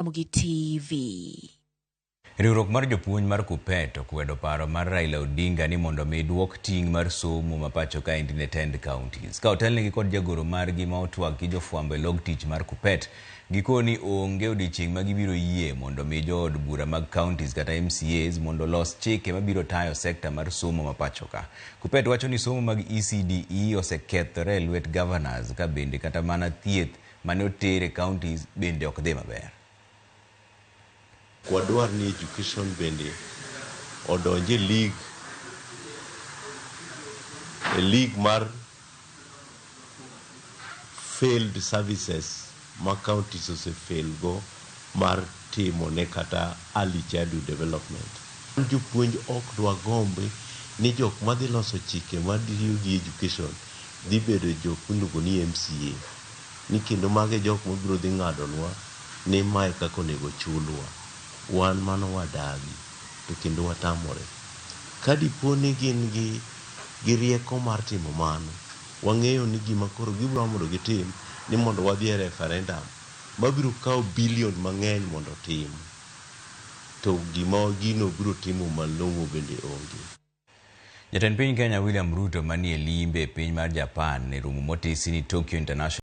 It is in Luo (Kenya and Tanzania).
Ramogi TV. Riwruok mar jopuonj mar KUPPET okwedo paro mar Raila Odinga ni mondo mi duok ting' mar somo ma pacho kaendi ne tend counties. Ka otelnegi kod jagoro margi ma otwak gi jofwambo e log tich mar KUPPET, gikoni onge odiochieng' ma gibiro yie mondo mi jood bura mag counties kata MCAs mondo olos chike mabiro tayo sekta mar somo ma pacho ka. KUPPET wacho ni somo mag ECDE osekethore e lwet governors ka bende kata mana thieth mane oter e counties bende ok dhi maber. Wadwar ni education bende odonj e league mar failed services ma counties ose fail go mar timo ne kata early childhood development. Jopuonj ok dwa gombe ni jok madhi loso chike matiyo gi education dhi bedo jok miluongo ni MCA ni kendo mago e jok mabiro dhi ng'adonwa ni mae kaka onego chulwa. Wan mano wadagi to kendo watamore. Ka dipo ni gin gi rieko mar timo mano, wang'eyo ni gima koro gibiro mondo gitim ni mondo wadhi e referendum mabiro kawo billion mang'eny mondo otim. To gima gino biro timo malong'o bende onge. Jatend piny Kenya William Ruto manie limbe e piny mar Japan e romo motisi ni Tokyo International